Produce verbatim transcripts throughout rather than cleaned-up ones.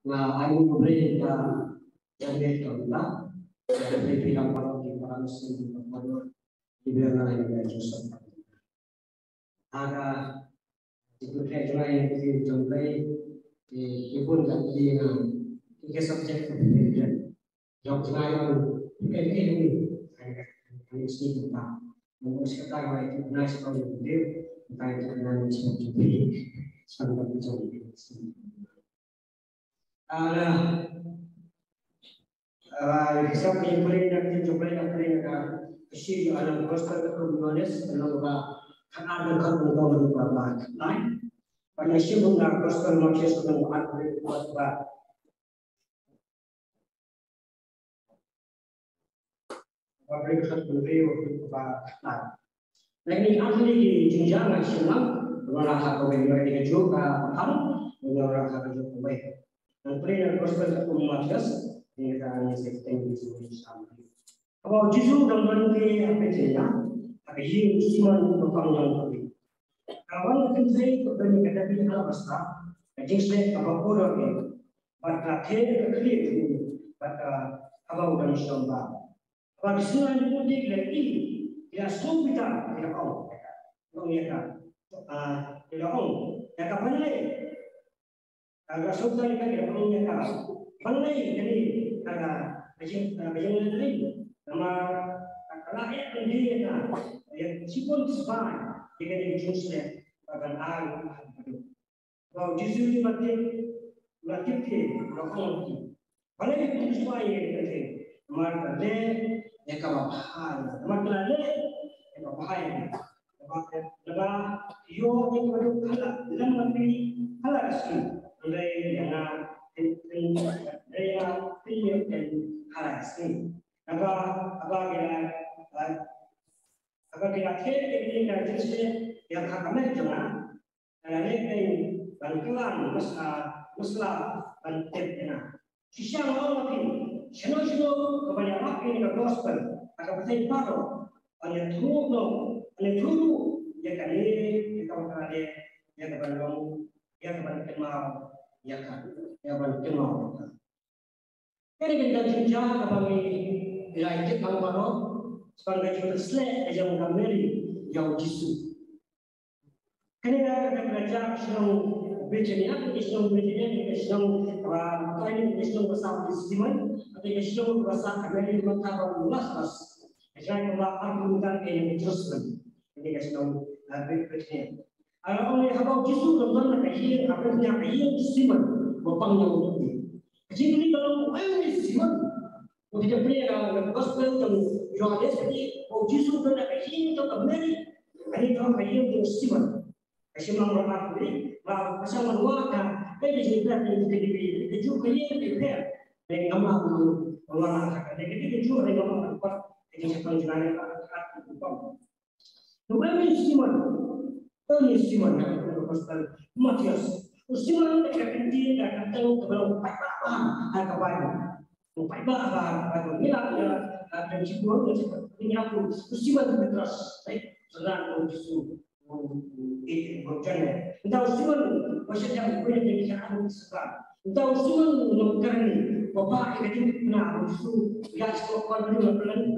Nga ai u Blei ka jingïeit ka u Blei, ka u Blei phi dang paralok ki para mynsiem ki para mawdur, ki briew na ai ka Joseph. Aga ki pynkreh jngai ki jong Blei, ki ki bun ka ki na ki ki subject ki ki jong jngai ki ki ni ai ka ni sini kita. Mo sekretar wa ki na sekali ni dia, kita kita na ni sini kita. Sampai kita. Ala, ala, hisab ni pulih nak tin jumpai nak pulih nak. Isi alam gospel tu Yohanes, alam ba kan ada kan untuk merubah. Lain. Pada isi pun nak gospel Matius tu nak pulih buat ba. Ba briew khat briew ba khat. Lane ar tylli ki jingjia nga shim lang, ba nga rah ha kawei, nga rah ha kajuh ka phang, ba nga rah ha kajuh kawei. Ngan pule na gospel ka u Mathaios, ngi ka ngi sa kynting ki jingsham. Haba u Jisu u dang don ha Bethania, ha ka ïing u Simon ba pang ïong. Ka wan ka kynthei kaba don ïa ka dabi alabasta, ka jingsleh kaba kordor eh, bad ka theh ka khlieh jong u, bad ka haba u dang shong bha. Haba ki synran jong u ki la ïohi, ki la sngewbitar, ki la ong, ong ïa ka, ah, ki la ong ïa ka, ban leh. Ka la sngewbitar ïa ka, ki la ong ïa ka, ban leh kane ka, ka jing, ka jingïatreilang. Namar ka la ïa ka, ïa ka shibun sbai ïa kane ka jingsleh, ba kan ai. Ba u Jisu u la tip, u la tip ïa ki, u la ong ïa ki, balei phi sngewsih ïa kane? Namar ka leh ïa kaba bha ïa nga. Namar ka la leh ïa kaba bha ïa nga. Namar, namar ïoh ïa kaba duk ha la, lem bad phi ha la ka sngi. Hynrei ïa nga, hynrei ïa nga, hynrei ïa nga ha la ka sngi. Namar haba ki la, haba ki la theh ïa kane ka jingsleh ïa ka kmie jong nga, ka la leh ban kylla, mas-, ah, masla ban tep ïa nga. Shisha nga ong ïa phi, shano shano kaba ïarap ïa kane ka gospel ha ka pyrthei baroh, ban ïathuh noh, ban ïathuh ruh ïa kane, ïa kaba ka la leh, ïa kaban long, ïa kaban kynmaw ïa ka, ïa kaban kynmaw ïa ka. Kane ka dei ka jingjia kaba ngi la ïatip lang baroh, shaphang ka jingpynsleh ka jong ka Mary ïa u Jisu. Kane ka, ka, ka jia ha shnong Bethania, ka shnong Bethania, ka shnong, ah, ka shnong ba sah u Simon, ka shnong ba sah ka Mary, bad ka Lazarus. Ka jia kumba arphew kilometer ka ïing Jerusalem. Kane ka shnong, ah, Bethania. Ah, ong ïa haba u Jisu u don ha ka ïing, ha ka ïing u Simon, ba pang ïa u. Ka jingkylli ka long, uei u Simon? Ngi pule ha ka gospel jong u Ïoannis, ka ong u Jisu u don ha ka ïing jong ka Mary, ha ka ïing jong u Simon. Ka shim lang baroh artylli, ba ka shah ban wad ka, ka jingpher, ka jingpher, ka jingpher, ka jingpher. Ka jingpher, ka jingpher, ka jingpher. Ka jingpher, ka jingpher. Uei u Simon, uei u Simon, ha ka gospel Mathaios. U Simon ka kynti ka kyrteng kaba long paidbah ha ka Baibl. U paidbah ha ka Baibl. Ngi la, ngi la, ngi la, ngi la, u Simon Petros, eh, synran u Jisu. Ynda u Simon ba shah ïa u Simon, u Simon u nongkyrkhu, u bah ïa ka jingpynah, u Jisu u ïaid sha u Simon,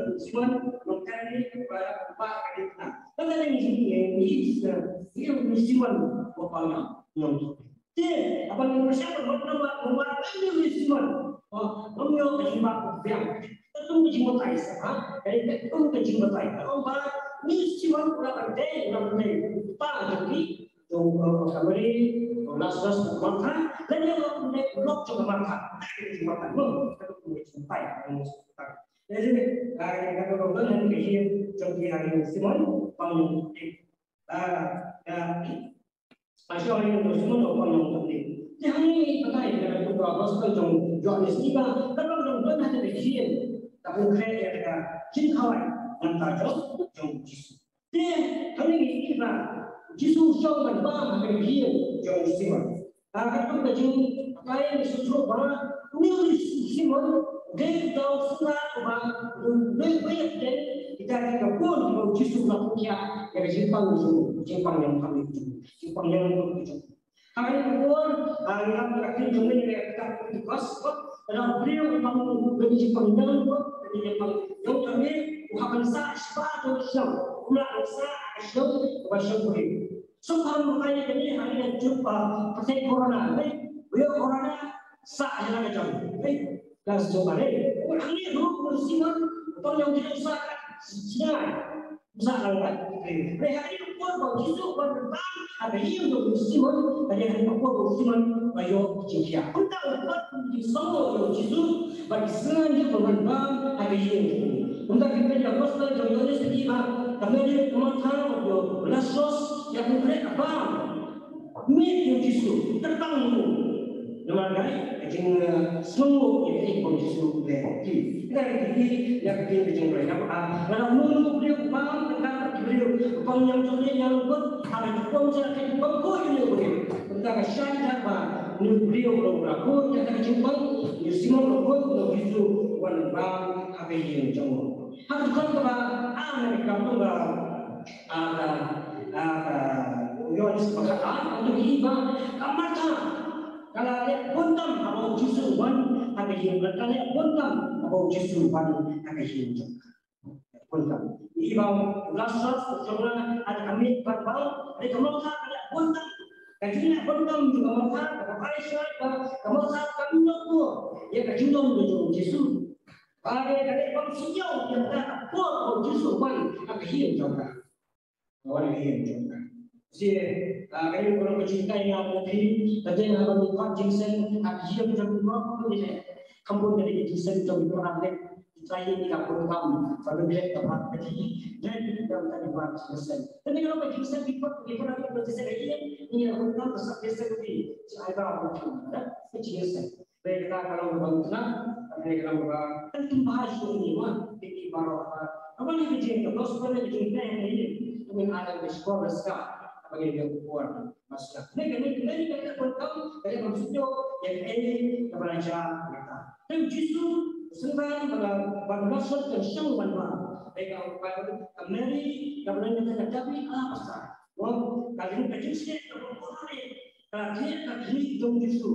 u Simon u nongkyrkhu, u bah ïa ka jingpynah. Kata ka dei u Simon, u Simon u pang ïong. Te haba ngi pyrshang ban ong ba, ong ba u Simon, oh, ong ïa ka jingbah biang. Ka long ka jingbatai sa, ha? Ka long ka jingbatai. Ka long ba u Simon u la dei, u la dei u pa jong ki, jong, eh, ka Mari, jong Lazarus, jong ka Martha, lane u la dei u lok jong ka Martha. Ka long ka jingbatai. Ka long ka jingbatai. Jadi, eh, ka long ka jingbatai jong ki ha u Simon, pang jong ki. Ah, ka Asha ri nong Simon u pang ïong. Te hangne ngi batai ïa ka gospel jong Ïoannis, ngi ba ka long jong don ha ka ïing, ka pynkhreh ïa ka jingkhawai nangta jong, jong Jisu. Te hangne ngi ïohi ba Jisu u shong ban bam ha ka ïing jong Simon. Ka, ka long ka jingbatai shisha ba une u Simon u dei uta u sngewbha uba u dei uba ïeit ïa kita kiba bun kiba u Jisu u la pynkhiah ïa ka jingpang jong u, jingpang ïong, jingpang ïong jong u. Hynrei ka por, ah, ngi ap ka ktien jong ngi, ka ktien Pentecost, ka dei briew ba pang, ba ngi pang nang, ba ngi pang nang, ka dei u hap ban sah shabar jong ka shnong, kumba ban sah ka shnong, ba shnong briew. Suk ha ka ri ka dei ha ri ka jong ka pyrthei corona, eh, briew corona, sah ïa la ka jong, eh. Ka sdang ba dei. Hangne ruh u Simon, u pang jong u Jisu, u sah ka shnong. U sah ka shnong. Hynrei ha kane ka por ba u Jisu u wan bam ha ka ïing jong u Simon, hynrei ha kane ka por ba u Simon u ïoh jingkhiah. Kumta u pat u jingsngew ïa u Jisu, bad ki synran jong u ban bam ha ka ïing jong u. Kumta ki peit ka gospel jong u Ïoannis ki ïohi ba ka Mari, ka Martha, bad u Lasarus, ïa ki hynriew ki bam. Mih ïa u Jisu, kyrpang ïa u. Namar ka, ka jing, eh, sngewnguh ïa kaei kaba u Jisu u leh. Ki, ka dei ki, ïa ka jing, ka jingpyrshah. Namar, ah, lada uno uno u briew u bam, kata ka briew, u bam ïa u jong u, ïa u bam, ha ka jingpyrshah ka jingpyrshah ïa u briew. Kata ka shai da ba, une u briew u la, u la kut, ïa ka jingpyrshah, ïa u Simon u la kut, u Jisu u wan bam ha ka ïing jong u. Ha ka jingpyrshah kaba, ah, na ka jingpyrshah, ah, ah, ah, u Ïoannis ba khatar, ah, u ïohi ba, ka Martha. Ka la leh bun tam haba u Jisu u wan ha ka ïing, ka la leh bun tam haba u Jisu u wan ha ka ïing jong ka. Bun tam. Ïa ba u Lasarus u jong nga, ka la mih bad ba, hynrei ka Martha ka la leh bun tam. Ka jingleh bun tam jong ka Martha, ka bai shai ba ka Martha kam ïoh buh ïa ka jingdon jong u Jisu. Ba ka leh bun sien ïa ka por ba u Jisu u wan ha ka ïing jong ka. Wan ïa ka ïing jong ka. Shisha, ah, ka ïing jong ka jingkai nga ba phi, ka dei haba ngi khot jingïaseng ha ka ïing jong ka, ka ïing jong ka. Kham bun ka dei ka jingïaseng jong ka, ka ïing ka bun kam, ba ngi leh ka ba ka dei, dei ka dei ka jingïaseng. Te ngi ka long ka jingïaseng ki khot, ki khot ka jingïaseng ka ïing, ngi ka bun kam ka sa jingïaseng ka dei, jingïaseng ka dei, ka jingïaseng. Te kata ka long ba ngi tnat, te ka long ba kan tymmen bha shuh ïa ngi ma, ïa ki baroh. Haba ngi ka jing ka gospel, ka jingpynlong ïa ngi, te ngin ai ka shkor ka ska, haba ngi ïa ka por ba ska. Te ka ngi, ka ngi ka ka bun kam, ka ngi bun shuh ïa ngi, ka ban jia kata. Te u Jisu, sngewbha ba la, ba la sot ka shong ban ba. Te ka, ka, ka Mary, ka ban ka, ka David, ah, ba ska. Ka jing, ka jingshaniah ka bun kam. Ka thiah ka khlieh jong u Jisu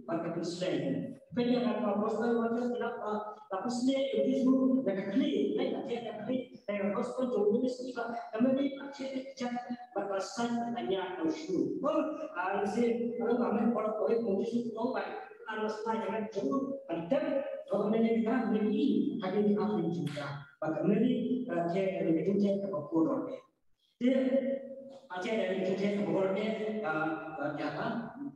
bad ka pynslem. Peit ïa ka gospel Mathaios, ka la, ka pynslem ïa u Jisu da ka khlieh, ka thiah ka khlieh. Ka gospel jong u Lukas ka, ka Mary ka thiah ka kjat bad ka sait ka ñiah ka shu. Ba, ah, ïa si, ka long ka met bad ka ïeit u Jisu u ong ba, ka la slai ka met jong u, bad ka, ka Mary ka, Mary, ha ki, ha ki jingkha. Bad ka Mary ka thiah ka, ka jingkha kaba kordor. Te, ah, te, te, te, te, te, ah, ah, ïa ka,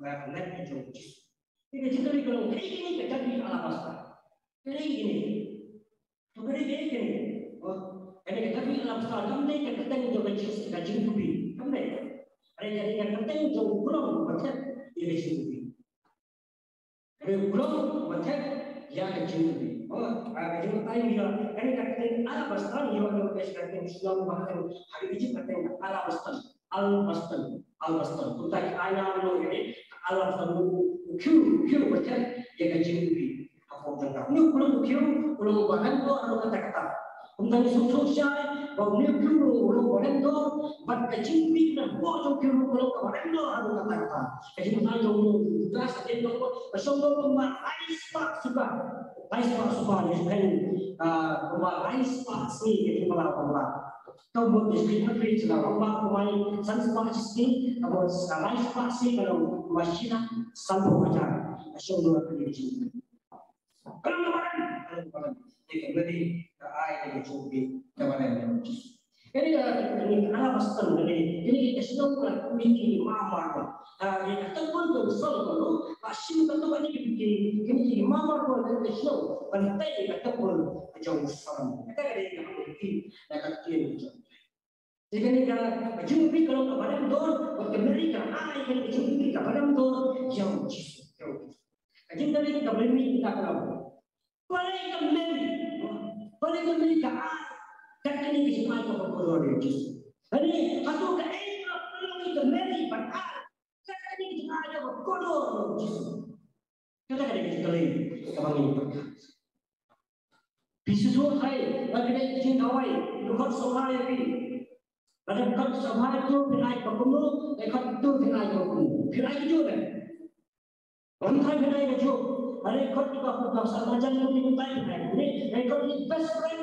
ïa ka met jong u Jisu. Te, te, te, te, ka long, kaei kane ka David alabasta? Kaei kane? To, kaei kane? Oh, kane ka David alabasta, kam dei ka kyrteng jong ka jing, ka jingkuphi. Kam dei. Hynrei ka dei ka kyrteng jong u Blei, ba thep ïa ka jingkuphi. Hynrei u Blei uba thep ïa ka jingkuphi. Oh, ah, ka jingbatai ïa kane ka kyrteng alabasta, ïa kane ka kyrteng shnong ba kyrteng ha Egypt ka kyrteng alabasta, alabasta, alabasta. Kumta ki ai nam noh ïa kane ka alabasta, u khiew, u khiew uba thep ïa ka jingkuphi. Hapoh jong ka. Une u Blei u khiew, u long uba rem dor haduh katta katta. Kumta ngi sngewthuh shai ba une u khiew ruh u long uba rem dor, bad ka jingkuphi na ka bor jong u khiew ruh ka long kaba rem dor haduh katta katta. Ka jingbatai jong u Judas ka dei ba ka shong dor kumba lai spah suba. Lai spah suba, ïa ka, ah, kumba lai spah sngi ka jingpynlong pynlong. Ka mut ïa ka jingpynlong pynlong kumba, kumba san spah shi sngi, ka mut, ah, lai spah sngi ka long kumba shi lak sanphew hajar. Ka shong dor ka jingkuphi. Khlem da baroh, khlem da baroh. Te ka Mary ka ai ka jingkuphi kaba rem ïa u Jisu. Kane ka, kane ka alabasta, kane, kane ka shnong ka kmie ki marmar. Ah, ïa ka templ jong Solomon ruh, ba shim ka templ kane ka, kane ka marmar, kane ka shnong ban tei ïa ka templ jong Solomon. Kata ka dei ka kmie ki, na ka ktien jong Te kane ka, ka jingkuphi ka long kaba rem dor, bad ka Mary ka ai kane ka jingkuphi kaba rem dor ïa u Jisu, ïa u Jisu. Ka jingkylli kaba rem dor ka long, balei ka Mary, balei ka Mary ka ai kat kane ka jingai kaba kordor ïa u Jisu? Kane, hato kaei kaba pynlong ïa ka Mary ban ai kat kane ka jingai kaba kordor ïa u Jisu? Kata ka dei ka jingkylli kaba ngi pyrkhat. Phi sngewthuh hai, ba ka dei ka jingkawei, ka khot sngewbha ïa phi. Lada khot sha bhai tu phin ai ba kumno, lada khot tu phin ai ba kumno. Phin ai ba kumno. Ym thai phin ai ba kumno. Lada khot ba khot ba sa ma jan tu phin ai phin ai ba kumno. Lada khot ni best friend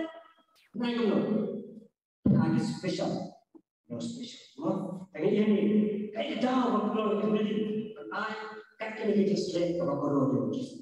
phin ai ba kumno. Phin ai ba special. No special. Mo. Tang ïa ni. Kai daw ba kumno ni. Ai kat kini ki just ba kumno ni.